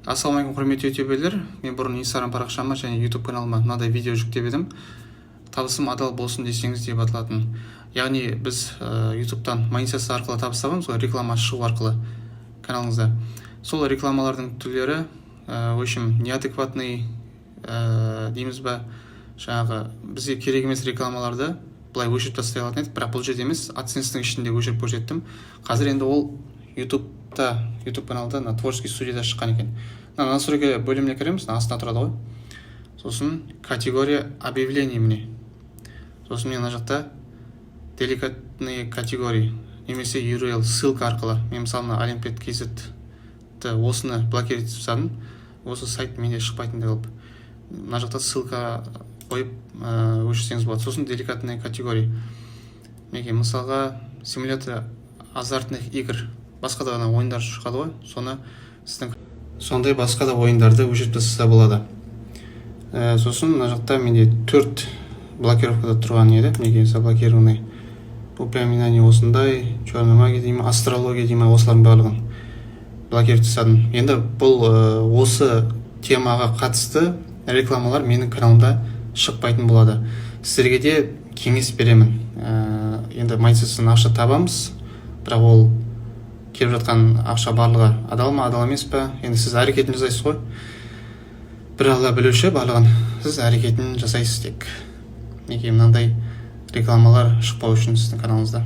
Ассалаумағалейкум, құрметті ютуберлер! Мен бұрын Инстаграм парақшама және Ютуб каналыма мынадай видео жүктеп едім, «Табысым адал болсын десеңіз» деп аталатын. Яғни біз Ютубтан монетизация арқылы табыс табамыз ғой, реклама шығу арқылы каналыңызда. Сол рекламалардың түрлері, в общем, неадекватный дейміз ба, жаңағы бізге керек емес рекламаларды былай өшіріп тастай алатын едік. Бірақ бұл жерде емес, AdSense-тің ішінде өшіріп көрсеттім. Қазір енді ол Ютубта, Ютуб каналда, мына творческий студияда шыққан екен. Мына настройка бөліміне кіреміз, мына астында тұрады ғой. Сосын категория объявлений, міне. Сосын мен мына жақта деликатные категории немесе URL, ссылка арқылы. Мен, мысалы, мына олимпиад kz осыны блокировать етіп тастадым, осы сайт менде шықпайтындай қылып. Мына жақта ссылка қойып, өшірсеңіз болады. Сосын деликатные категории, мінекей, мысалға, симулятор азартных игр, басқа да ана ойындар шығады ғой, соны, сіздің сондай басқа да ойындарды өшіріп тастаса болады. Сосын мына жақта менде төрт блокировкада тұрған еді. Мінекей, заблокированный упоминание, осындай черная магия дей ма, астрология дей ма, осылардың барлығын блокировать тастадым. Енді бұл осы темаға қатысты рекламалар менің каналымда шықпайтын болады. Сіздерге де кеңес беремін. Енді монетизациядан ақша табамыз, бірақ ол келіп жатқан ақша барлығы адал ма, адал емес па, енді сіз әрекетін жасайсыз ғой. Бір Алла білуші барлығын, сіз әрекетін жасайсыз тек. Мінекей, мынандай рекламалар шықпау үшін сіздің каналыңызда.